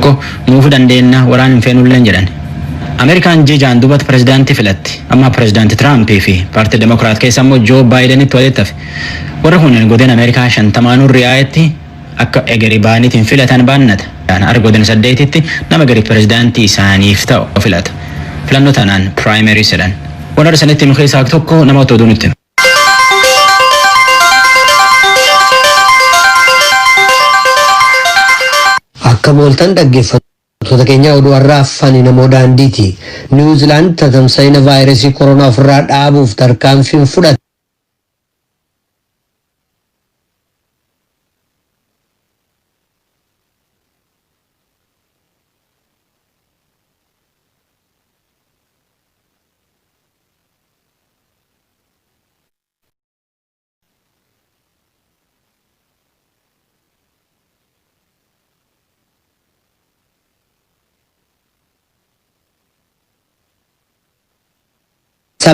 Tokko nuufu dandeenya, waraan hin feenulleen jedhan. Ameerikaan jijaan duubatti pirezidaantii filatti. Amma pirezidaantii Tiraampii fi paartii Demokiraat keessa immoo Joo Baayidenitti walitti hafe. Warri kun godina Ameerikaa 50nuu ri'aayetti akka egerii baaniitiin filatan baannata. Har'a godina saddeetitti nama gadi pirezidaantii isaaniif ta'u filata. Filannoo tanaan primaries jedhan. Warra sanitti nu keessaa tokko nama otoo nutti. Akka mooltan, dhaggeeffattoota keenya, oduu har'a afaan namoo daandiiti. Niwuzilaand tatamsa'ina vaayirasii koronaa ofirraa dhaabuuf tarkaanfiin fudhatte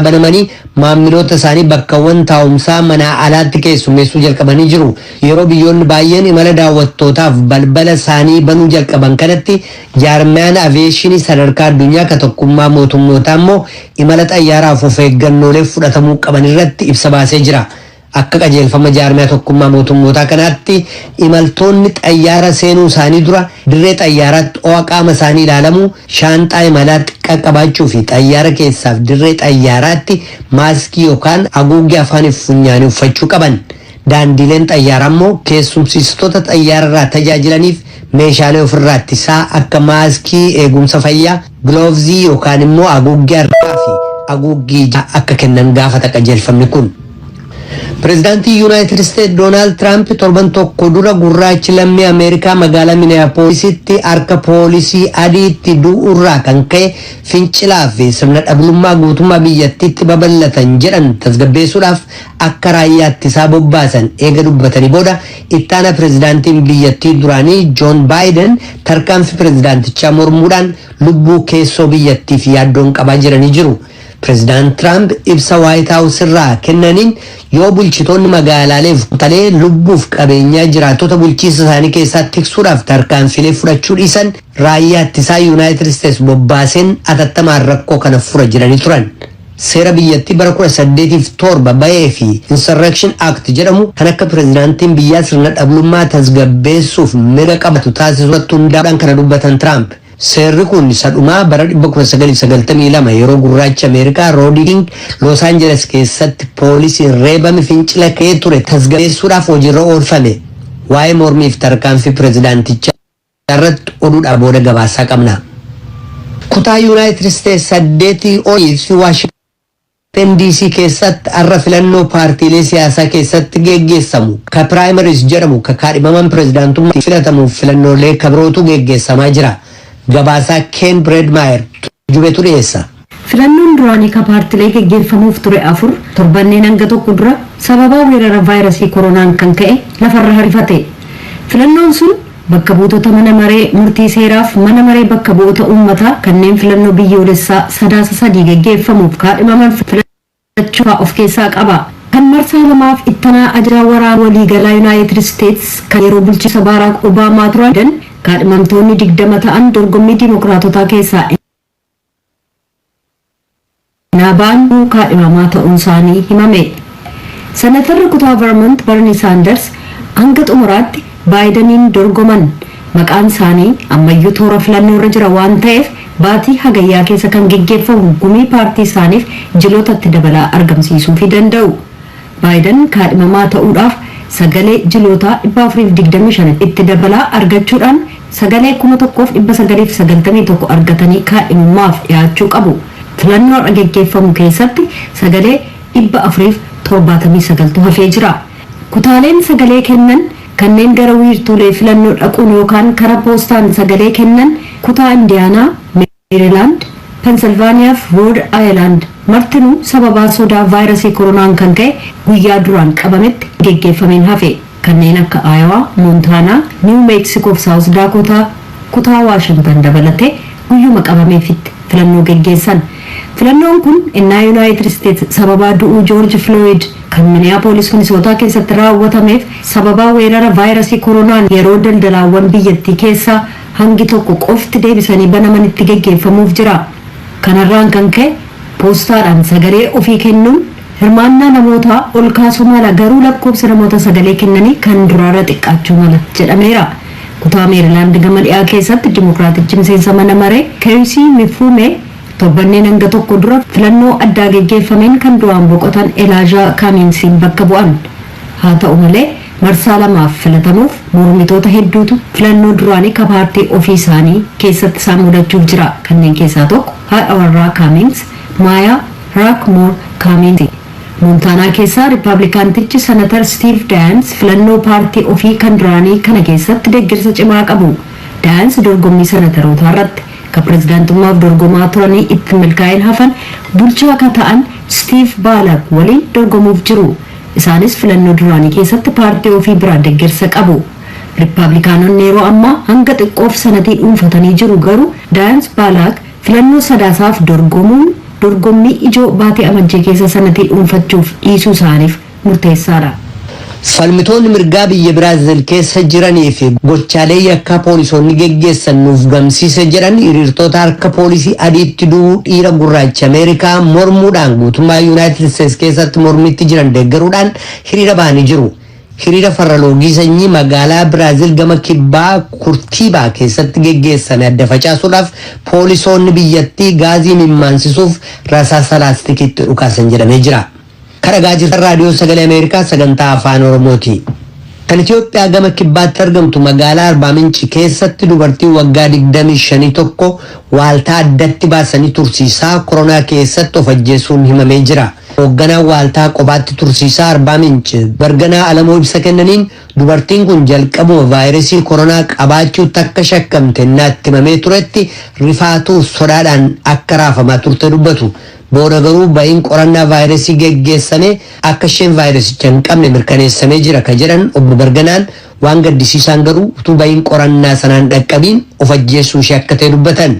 banamanii maamiloota isaanii bakkawwan taa'umsaa manaa alaatti keessummeessuu jalqabanii jiru. Yeroo biyyoonni baay'een imala daawwattootaaf balbala isaanii banuu jalqaban kanatti, jaarmiyaan aviyeeshinii sadarkaa addunyaa ka Tokkummaa Mootummootaa immoo imala xayyaaraaf of eeggannoolee fudhatamuu qaban irratti ibsa baasee jira. Akka qajeelfama jaarmiyaa Tokkummaa Mootummootaa kanaatti, imaltoonni xayyaara seenuu isaanii dura dirree xayyaaraatti ho'a qaama isaanii ilaalamuu, shaanxaa imalaa xiqqaa qabaachuu fi xayyaara keessaaf dirree xayyaaraatti maaskii yookaan haguuggii afaaniif funyaanii uffachuu qaban. Daandiileen xayyaaraa immoo keessumsiistota xayyaararraa tajaajilaniif meeshaalee ofirraa ittisaa akka maaskii eegumsa fayyaa, giloovzii yookaan immoo haguuggii harkaa fi haguuggii ijaa akka kennan gaafata qajeelfamni kun. Pireezidaantii Yuunaayitid Isteetsi Doonaald Tiraamp torban tokko dura gurraachi lammii Ameerikaa magaalaa Minneapoolisitti harka poolisii adiitti du'urraa kan ka'e fincilaa fi sirna dhablummaa guutummaa biyyattiitti babal'atan jedhan tasgabbeessuudhaaf akka raayyaa ittisaa bobbaasan eega dubbatanii booda, ittaana pireezidaantiin biyyattii duraanii Joon Baayiden tarkaanfii pireezidaantichaa mormuudhaan lubbuu keessoo biyyattiif yaaddoon qabaa jiranii jiru. Pireezidaant Tiraamp ibsa Waayit Haawus irraa kennaniin, yoo bulchitoonni magaalaaleef kutalee lubbuuf qabeenyaa jiraattota bulchiinsa isaanii keessaa tiksuudhaaf tarkaanfilee fudhachuu dhiisan, raayyaa ittisaa Yuunaayitid Isteetsi bobbaaseen atattamaan rakkoo kana fura jiranii turan. Seera biyyattii bara 1807 bahee fi Insurrection Act jedhamu kan akka pireezidaantiin biyyaa sirna dhablummaa tasgabbeessuuf mirga qabatu taasisutti hundaa'uudhaan kana dubbatan Tiraamp. Seerri kun isa dhumaa bara 1992 yeroo gurraacha Ameerikaa Roodii King Los Angeles keessatti poolisiin reebame fincila ka'ee ture tasgabbeessuudhaaf hojiirra oolfame. Waa'ee mormiif tarkaanfii pireezidaantichaa irratti oduudhaa booda gabaasaa qabna. Kutaa Yuunaayitid Isteetsi saddeetii olii fi Waashintan DC keessatti har'a filannoo paartiilee siyaasaa keessatti geggeessamu ka primaries jedhamu, ka kaadhimaman pireezidaantummaa filatamuuf filannoolee kabirootu geggeessamaa jira. Gabaasaa Ken Bredmaayer Jubetu dhiyeessa. Filannoon duraanii ka paartilee geggeeffamuuf ture afur torbanneen hanga tokko dura sababaa weerara vaayirasii koronaan kan ka'e lafarra harifate. Filannoon sun bakka buutota mana maree murtii seeraaf mana maree bakka bu'oota uummataa kanneen filannoo biyyoolessaa Sadaasa 3 geggeeffamuuf kaadhimaman filachuu of keessaa qaba. Kan marsaa lamaaf ittanaa ajajaa waraana waliigalaa Yuunaayitid Isteets kan yeroo bulchiinsa Baaraak Obaamaa turan kaadhimamtoonni 20 ta'an dorgommii Dimookiraatotaa keessaa naabaan kaadhimamaa ta'uun isaanii himame. Senatarri kutaa Vermont Bernie Sanders hanga xumuraatti Baayidaniin dorgoman. Maqaan isaanii ammayyuu toora filannoo irra jira waan ta'eef, baatii Hagayyaa keessa kan geggeeffamu gumii paartii isaaniif jilootatti dabalaa argamsiisuu fi danda'u. Baayiden kaadhimamaa ta'uudhaaf sagalee jilootaa 425 itti dabalaa argachuudhaan sagalee 1991 argatanii kaadhimummaaf dhiyaachuu qabu. Filannoo har'a geggeeffamu keessatti sagalee 479tu hafee jira. Kutaaleen sagalee kennan kanneen gara wiirtuulee filannoo dhaquun yookaan karaa poostaan sagalee kennan kutaa Indiyaanaa, Meerilaand, Pensilvaaniyaa fi Rood Aayilaand martinuu sababaa sodaa vaayirasii koronaan kan ka'e guyyaa duraan qabametti geggeeffameen hafe. Kanneen akka Aayowaa, Moontaanaa, Niiw Meeksikoo fi Saawus Daakotaa, kutaa Waashintan dabalatee guyyuma qabameefitti filannoo geggeessan. Filannoon kun innaa Yuunaayitid Isteets sababaa du'uu Joorji Filooyid kan Miniyaapolis Minisootaa keessatti raawwatameef sababaa weerara vaayirasii koronaan yeroo daldalaawwan biyyattii keessaa hangi tokko qofti deebisanii banamanitti geggeeffamuuf jira. Kanarraan kan ka'e poostaadhaan sagalee ofii kennuun hirmaannaa namootaa ol kaasuu mala, garuu lakkoofsa namoota sagalee kennanii kan duraarra xiqqaachuu mala jedhameera. Kutaa Meerilaand gama dhiyaa keessatti Dimokiraatichi miseensa mana maree Keeyisii Mifuumee torbanneen hanga tokko dura filannoo addaa geggeeffameen kan du'aan boqotan Elaajaa Kaamiinsiin bakka bu'an. Haa ta'u malee, marsaa lamaaf filatamuuf mormitoota hedduutu filannoo duraanii ka paartii ofii isaanii keessatti isaan mudachuuf jira. Kanneen keessaa tokko haadha warraa Kaamiins, Maayaa Raakmoor Kaamiinsi. Moontaanaa keessaa Riippablikaantichi Senatar Stiiv Daayans filannoo paartii ofii kan duraanii kana keessatti deeggarsa cimaa qabu. Daayans dorgommii senatarootaa irratti ka pirezidaantummaaf dorgomaa turanii itti milkaa'in hafan bulchaa akka ta'an Stiiv Baalak waliin dorgomuuf jiru. Isaanis filannoo duraanii keessatti paartii ofii biraa deeggarsa qabu. Riippablikaanonni yeroo ammaa hanga xiqqoof sanatii dhuunfatanii jiru, garuu Daayans Baalaak filannoo sadaasaaf dorgomuun dorgommii ijoo baatee amajjii keessa sanatii dhuunfachuuf dhiisuu isaaniif murteessaadha. Falmitoonni mirgaa biyya Biraazil keessa jiranii fi gochaalee yakkaa poolisoonni geggeessan nuuf gamsiise jedhan hiriirtota harka poolisii adiitti du'uu dhiira gurraacha Ameerikaa mormuudhaan guutummaa Yuunaayitid Isteets keessatti mormitti jiran deeggaruudhaan hiriira bahanii jiru. Hiriira farra loogii sanyii magaalaa Biraazil gama kibbaa Kurtiibaa keessatti geggeessame adda facaasuudhaaf poolisoonni biyyattii gaazii mimmaansisuuf rasaasa laastikiitti dhukaasan jedhamee jira. Kan jirtan raadiyoo sagalee Ameerikaa sagantaa afaan Oromooti. Kan Itoophiyaa gama kibbaatti argamtu magaalaa Arbaa Minci keessatti dubartiin waggaa 25 tokko waaltaa addatti baasanii tursiisaa koronaa keessatti of ajjeesuun himamee jira. Hoogganaan waaltaa kophaatti tursiisaa Arbaa Minci Barganaa Alamoo ibsa kennaniin, dubartiin kun jalqabuma vaayirasii koronaa qabaachuutti akka shakkamte naatti himamee turetti rifaatuuf sodaadhaan akka raafamaa turte dubbatu. Booda garuu ba'iin qorannaa vaayirasii geggeessame akka isheen vaayirasicha hin qabne mirkaneessamee jira kan jedhan obbo Barganaan, waan gaddisiisaan garuu utuu ba'iin qorannaa sanaan dhaqqabiin of ajjeesuu ishee akka ta'e dubbatan.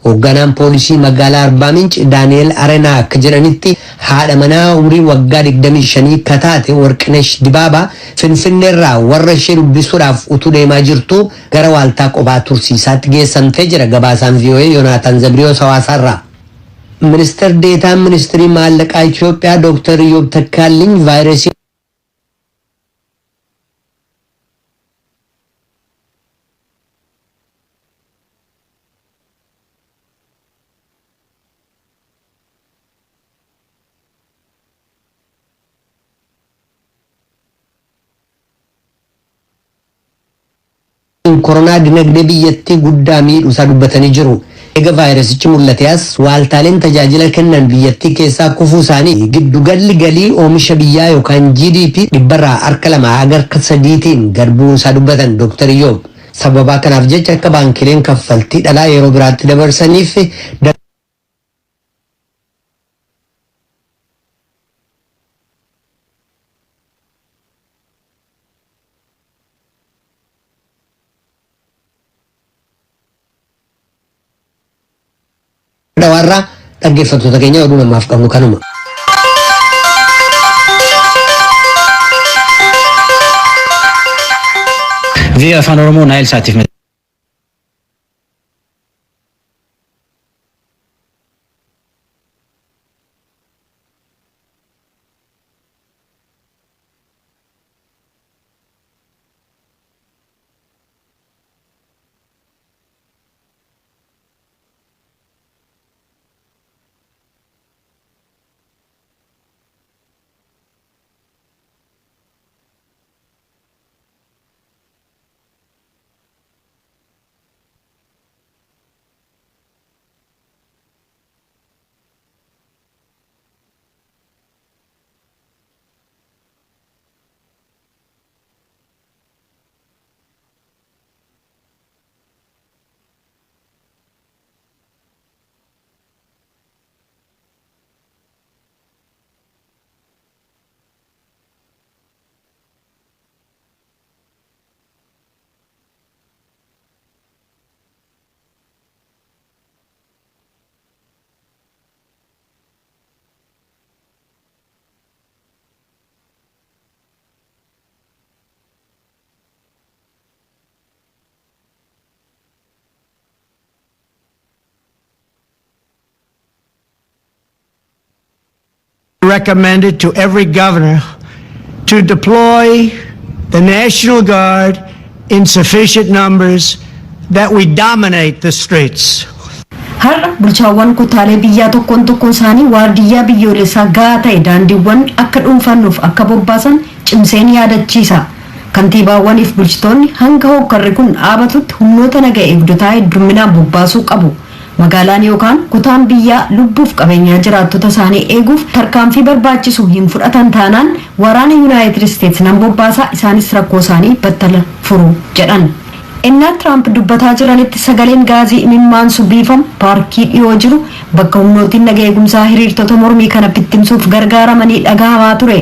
Hoogganaan poolisii magaalaa Arbaa Minci Daani'el Arenaa akka jedhanitti, haadha manaa umurii waggaa 25 kataate Warqinesh Dibaabaa Finfinneerraa warra ishee dubbisuudhaaf utuu deemaa jirtu gara waaltaa qophaa tursiisaatti geessamtee jira gabaasaan VOA Yoonaataan Zabriyoos Hawaasaarraa. Ministeer deetaan ministirii maallaqaa Itoophiyaa Dr. Iyyoob Takkaalliin vaayirasii koronaa dinagdee biyyattii guddaa miidhuu isaa dubbatanii jiru. Eega vaayirasichi mul'ate as waaltaaleen tajaajila kennan biyyattii keessaa kufuu isaanii, giddugalli galii oomisha biyyaa yookaan GDP 2% haga 3%tiin gad bu'uu isaa dubbatan Dr. Iyyoob. Sababaa kanaaf jecha akka baankileen kaffaltii dhalaa yeroo biraatti dabarsaniif dhawaarraa. Dhaggeeffattoota keenya, oduu namaaf qabnu kanuma. VOA afaan Oromoo Naayil Saatiif Recommended to every governor to deploy the National Guard in sufficient numbers that we dominate the streets. Har'a bulchaawwan kutaalee biyyaa tokkoon tokkoon isaanii waardiyyaa biyyoolessaa gahaa ta'e daandiiwwan akka dhuunfannuuf akka bobbaasan cimseen yaadachiisa. Kantiibaawwaniif bulchitoonni hanga hokkarri kun dhaabatutti humnoota naga eegdotaa heddumminaan bobbaasuu qabu. Magaalaan yookaan kutaan biyyaa lubbuuf qabeenyaa jiraattota isaanii eeguuf tarkaanfii barbaachisu hin fudhatan taanaan, waraana Yuunaayitid Isteetsi nan bobbaasaa, isaanis rakkoo isaanii battala furu jedhan. Innaa Tiraamp dubbataa jiranitti sagaleen gaazii imimmaansu biifamu paarkii dhiyoo jiru bakka humnootiin naga eegumsaa hiriirtota mormii kana bittimsuuf gargaaramanii dhagahamaa ture.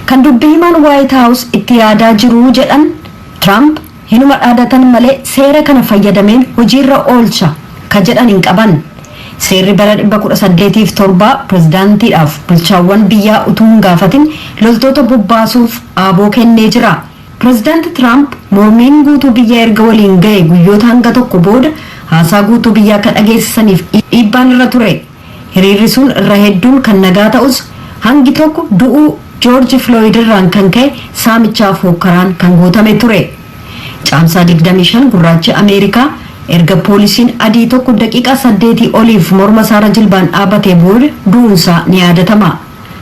Kan dubbii himaan Waayit Haawus itti yaadaa jiru jedhan, Tiraamp hinuma dhaadatan malee seera kana fayyadameen hojiirra oolcha ka jedhan hin qaban. Seerri bara 1807 pirezidaantiidhaaf bulchaawwan biyyaa utuu hin gaafatin loltoota bobbaasuuf aaboo kennee jira. Pirezidaanti Tiraamp mormiin guutuu biyyaa erga waliin ga'e guyyoota hanga tokko booda haasaa guutuu biyyaa akka dhageessisaniif dhiibbaan irra ture. Hiriirri sun irra hedduun kan nagaa ta'us, hangi tokko du'uu Joorji Filooyid irraan kan ka'e saamichaaf hookkaraan kan guutame ture. Caamsaa 25 gurraachi Ameerikaa erga poolisiin adii tokko daqiiqaa 8 oliif morma isaarra jilbaan dhaabatee booda du'uunsaa ni yaadatama.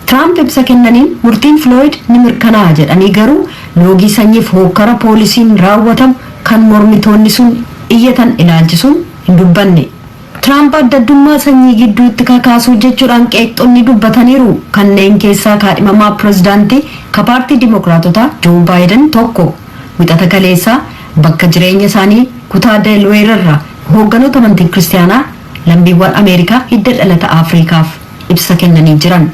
Tiraamp ibsa kennaniin murtiin Filooyid ni mirkanaa'a jedhanii, garuu loogii sanyiif hookkara poolisiin raawwatamu kan mormitoonni sun iyyatan ilaalchisuun hin dubbanne. Tiraamp adda addummaa sanyii gidduutti kakaasuu jechuudhaan qeeqxonni dubbataniiru. Kanneen keessaa kaadhimamaa pirezidaantii ka paartii Dimookiraatotaa Joo Baayiden tokko. Wixata kaleessaa bakka jireenya isaanii kutaa Delweer irraa hoogganoota amantii Kiristaanaa lammiiwwan Ameerikaa hidda dhalata Afriikaaf ibsa kennanii jiran.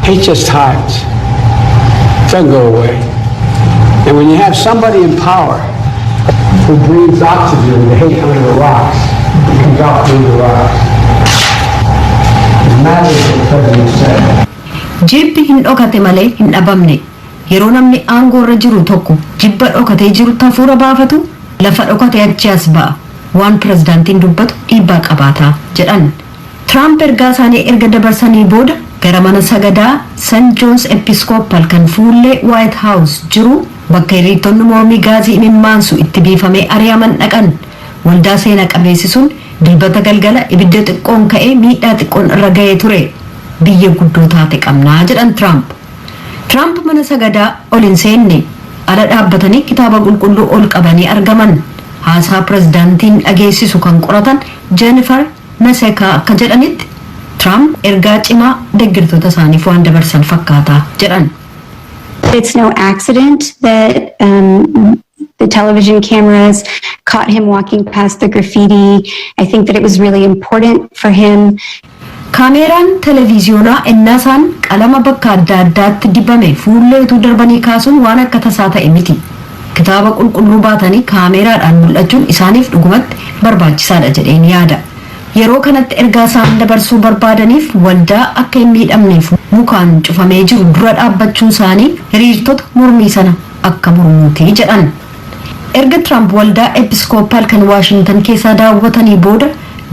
Hate just hides. It doesn't go away. And when you have somebody in power who breathes oxygen to hate under the rocks, it comes out through the rocks. It matters what the president said. Jibbi hin dhokate malee hin dhabamne. Yeroo namni aangoo irra jiru tokko jibba dhokatee jiru hafuura baafatu, lafa dhokate achi as ba'a. Waan pirezidaantiin dubbatu dhiibbaa qabaataa jedhan. Tiraamp ergaa isaanii erga dabarsanii booda gara mana sagadaa St. John's Episcopal kan fuullee White House jiru, bakka hiriirtonni mormii gaazii imimmaansu itti biifamee ari'aman dhaqan. Waldaa seenaa qabeessi sun Dilbata galgala ibidda xiqqoon ka'ee miidhaa xiqqoon irra ga'ee ture. Biyya guddoo taate qabnaa jedhan Tiraamp. Tiraamp mana sagadaa ol hin seenne, ala dhaabbatanii kitaaba qulqulluu ol qabanii argaman. Haasaa pirezidaantiin dhageessisu kan qoratan Jennifer Mesekaa akka jedhanitti, Tiraamp ergaa cimaa deeggartoota isaaniif waan dabarsan fakkaata jedhan. It's no accident that the television cameras caught him walking past the graffiti. I think that it was really important for him Kaameeraan televiziyoonaa ennaa isaan qalama bakka adda addaatti dibame fuullee utuu darbanii kaasuun waan akka tasaa ta'e miti. Kitaaba qulqulluu baatanii kaameeraadhaan mul'achuun isaaniif dhugumatti barbaachisaadha jedheen yaada. Yeroo kanatti ergaa isaan dabarsuu barbaadaniif waldaa akka hin miidhamneef mukaan cufamee jiru dura dhaabbachuun isaanii hiriirtota mormii sana akka mormuuti jedhan. Erga Tiraamp waldaa Episkoopaal kan Waashintan keessaa daawwatanii booda,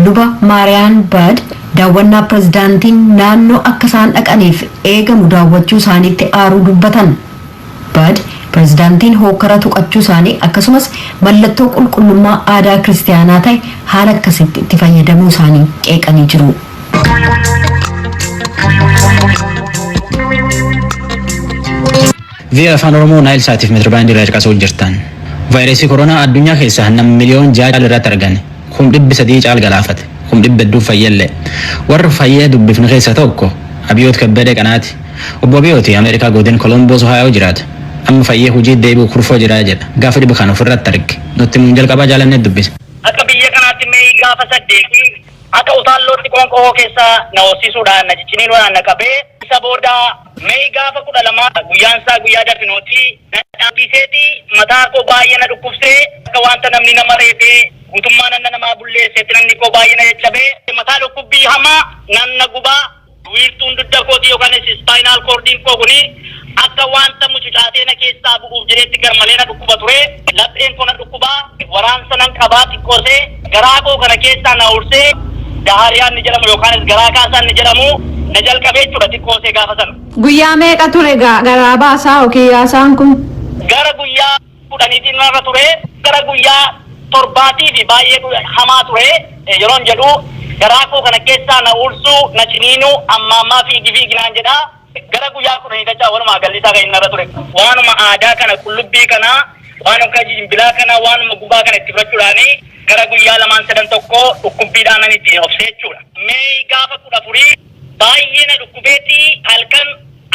luba Maariyaan Baad daawwannaa pirezidaantiin naannoo akka isaan dhaqaniif eegamu daawwachuu isaaniitti aaruu dubbatan. Baad pirezidaantiin hookara tuqachuu isaanii akkasumas mallattoo qulqullummaa aadaa Kiristaanaa ta'e haala akkasitti itti fayyadamuu isaanii qeeqanii jiru. VOA Afaan Oromoo Naayil Saatiif meetira baandii irraa caqasuu jirtan. Vaayirasii koronaa addunyaa keessaa nam miliyoon 6 irratti argame. 300,000 caal galaafate. 200,000 fayyallee. Warra fayyee dubbifne keessaa tokko Abiyoot Kabbadee Qanaati. Obbo Abiyooti Ameerikaa godin Kolomboos Ohaayoo jiraata. Amma fayyee hojii deebi'u kurfoo jira jedha. Gaafa dhiba kana ofirratti arge. Nutti mun jalqabaa jaalannee dubbise. Akka biyya kanaatti mee gaafa 8 akka utaallootti qoonqoo keessaa na hoosisuudhaan, na cicciniinuudhaan na qabee, isa booda May gaafa 12, guyyaan isaa guyyaa dafinooti, na dhaabbiseeti mataa koo baay'ee na dhukkubsee, akka wanta namni nama reebee guutummaa nanna namaa bulleesseetti namni koo baay'ee na caccabee, mataa dhukkubbii hamaa nanna gubaa, wiirtuun dugda kooti yookaan spinal cordiin koo kuni akka wanta mucucaatee na keessaa bu'uuf jedheetti garmalee na dhukkuba ture. Lapheen koo na dhukkubaa, waraansa nan qabaa, xiqqoosee garaa koo kana keessaa na ursee, diarrhea ni jedhamu yookaan garaa kaasaa ni jedhamu. Na jalqabee jechuudha xiqqoosee gaafa sana. Guyyaa meeqa ture garaa baasaa yookiin yaasaan kun? Gara guyyaa 10tiin narra ture, gara guyyaa 7 fi baay'ee hamaa ture. Yeroon jedhu garaa koo kana keessaa na ulsuu, na ciniinuu, amma ammaa fiigi fiigi naan jedhaa. Gara guyyaa 10 dachaa walumaa galli isaa kan inni narra ture. Waanuma aadaa kana, qullubbii kana, waan akka jimbilaa kana, waanuma gubaa kana itti fudhachuudhaani gara guyyaa lamaan sadan tokko dhukkubbiidhaan nan ittiin obsee jechuudha. Mee gaafa 14 baay'ee na dhukkubeeti, halkan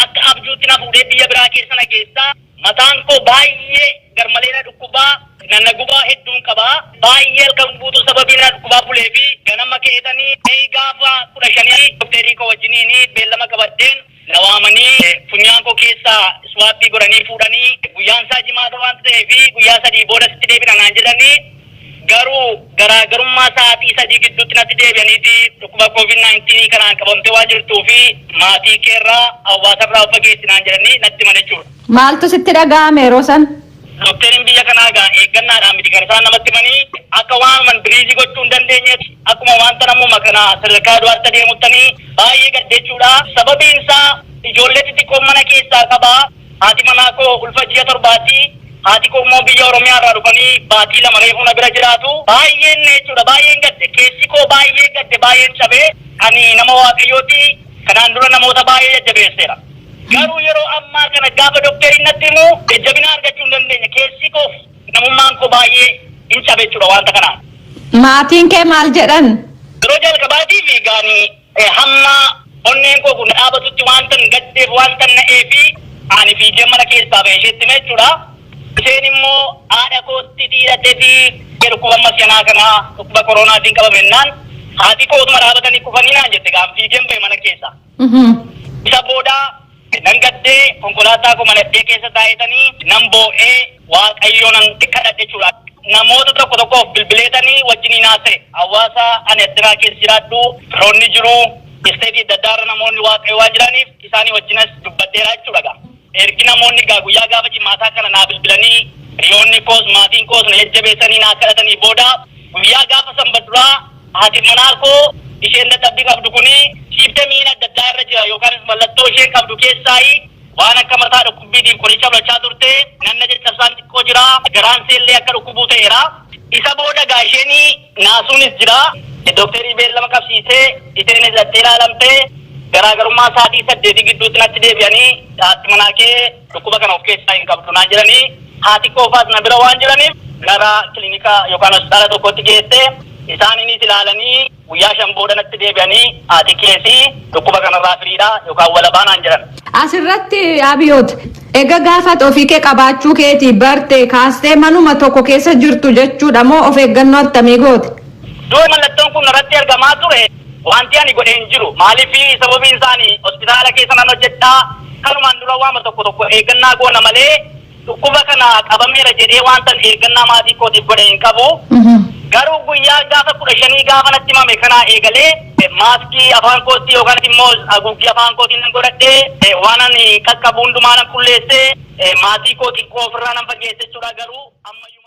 akka abjuutti na fuudhee biyya biraa keessa na geessaa. Mataan koo baay'ee garmalee na dhukkubaa, nanna gubaa hedduun qabaa. Baay'ee halkan guutuu sababii na dhukkubaa bulee fi ganama keetanii mee gaafa 15 dokteerii koo wajjiniin beellama qabadheen na waamanii funyaan koo keessaa swab godhanii fuudhanii, guyyaan isaa jimaata waan ta'eef guyyaa 3 booda sitti deebina naan jedhanii, garuu garaagarummaa sa'aatii 3 gidduutti natti deebi'aniiti dhukkuba COVID-19 kanaan qabamtee waan jirtuu fi maatii keerraa hawaasarraa of fageessi naan jedhanii natti himan jechuudha. Maaltu sitti dhaga'ame yeroo san? Dokteriin biyya kanaa egaa eeggannaadhaan miti kan isaan namatti himanii, akka waan breathe gochuu hin dandeenyeef, akkuma wanta namuma kana sadarkaa du'aatti adeemuttanii baay'ee gadde jechuudha. Sababiin isaa ijoollee xixiqqoo mana keessaa qabaa. Haati manaa koo ulfa ji'a 7ti. Haati koo immoo biyya Oromiyaa irraa dhufanii baatii 2 reefuu na bira jiraatu. Baay'een jechuudha, baay'een gadde. Keessi koo baay'ee gadde, baay'een cabee. Ani nama Waaqayyooti. Kanaan dura namoota baay'ee jajjabeesseera. Garuu yeroo ammaa kana gaafa dokteriin natti himu jajjabina argachuu hin dandeenye. Keessi koof namummaan koo baay'ee hin cabe jechuudha wanta kanaan. Maatiin kee maal jedhan? Yeroo jalqabaatiif gaanii hamma onneen koo kun dhaabatutti wanta gaddeef, wanta na'ee fi ani fiigee mana keessaa ba'e isheetti hime jechuudha. Isheen immoo haadha kootti dhiiratee fi dhukkuba ammas yanaa kana dhukkuba koronaatiin qabamennaan haati kootuma dhaabatanii kufanii naan jette, gaafa fiigeen ba'e mana keessaa. Isa booda nan gaddee, konkolaataa koo manadhee keessa taa'etanii nan boo'ee, Waaqayyo nan kadhadhe jechuudha. Namoota tokko tokkoof bilbileetanii wajjiniin haasa'e. Hawaasa ani addanaa keessa jiraadhu firoonni jiru. State adda addaarra namoonni Waaqayyo waan jiraniif isaanii wajjinas dubbadheera jechuudha gaa. Ergi namoonni gaa guyyaa gaafa jimaataa kana naa bilbilanii, hiriyoonni koos maatiin koos na jajjabeessanii naa kadhatanii booda, guyyaa gaafa sanbaduraa haati manaa koo isheen dadhabbii qabdu kuni symptomiin adda addaa irra jira, yookaan mallattoo isheen qabdu keessaayi waan akka mataa dhukkubbiitiif qoricha fudhachaa turte, nanna caccabsaan xiqqoo jira, garaan seellee akka dhukkubuu ta'eera. Isa booda gaa isheen naasuunis jira. Dookterii beellama qabsiisee isheenis dhattee ilaalamtee garaagarummaa sa'aatii 8 gidduutti natti deebi'anii, haati manaa kee dhukkuba kana of keessaa hin qabdu naan jedhanii, haati koofaas na bira waan jiraniif gara kilinika yookaan hospitaala tokkotti geesse. Isaaniinis ilaalanii guyyaa 5 booda natti deebi'anii, haati keesii dhukkuba kanarraa firiidha yookaan walabaa naan jedhan. Asirratti Abiyoot, egaa gaafa ofii kee qabaachuu keetii barte kaastee manuma tokko keessa jirtu jechuudha moo of eeggannoo attamii goote? Dura mallattoon kun irratti argamaa ture, wanti ani godhe hin jiru. Maaliif? Sababiin isaanii hospitaala keessa nan hojjedhaa. Kanumaan dura waama tokko tokko eeggannaa goona malee dhukkuba kana qabameera jedhee wanta eeggannaa maatii kootiif godhe hin qabu. Garuu guyyaa gaafa 15 gaafa natti himame kanaa eegalee maaskii afaan kootti yookaan immoo haguuggii afaan kootiin nan godhadhee, waan ani qaqqabu hundumaa nan qulleessee, maatii koo xiqqoo ofirraa nan fageesse jechuudha, garuu ammayyuu.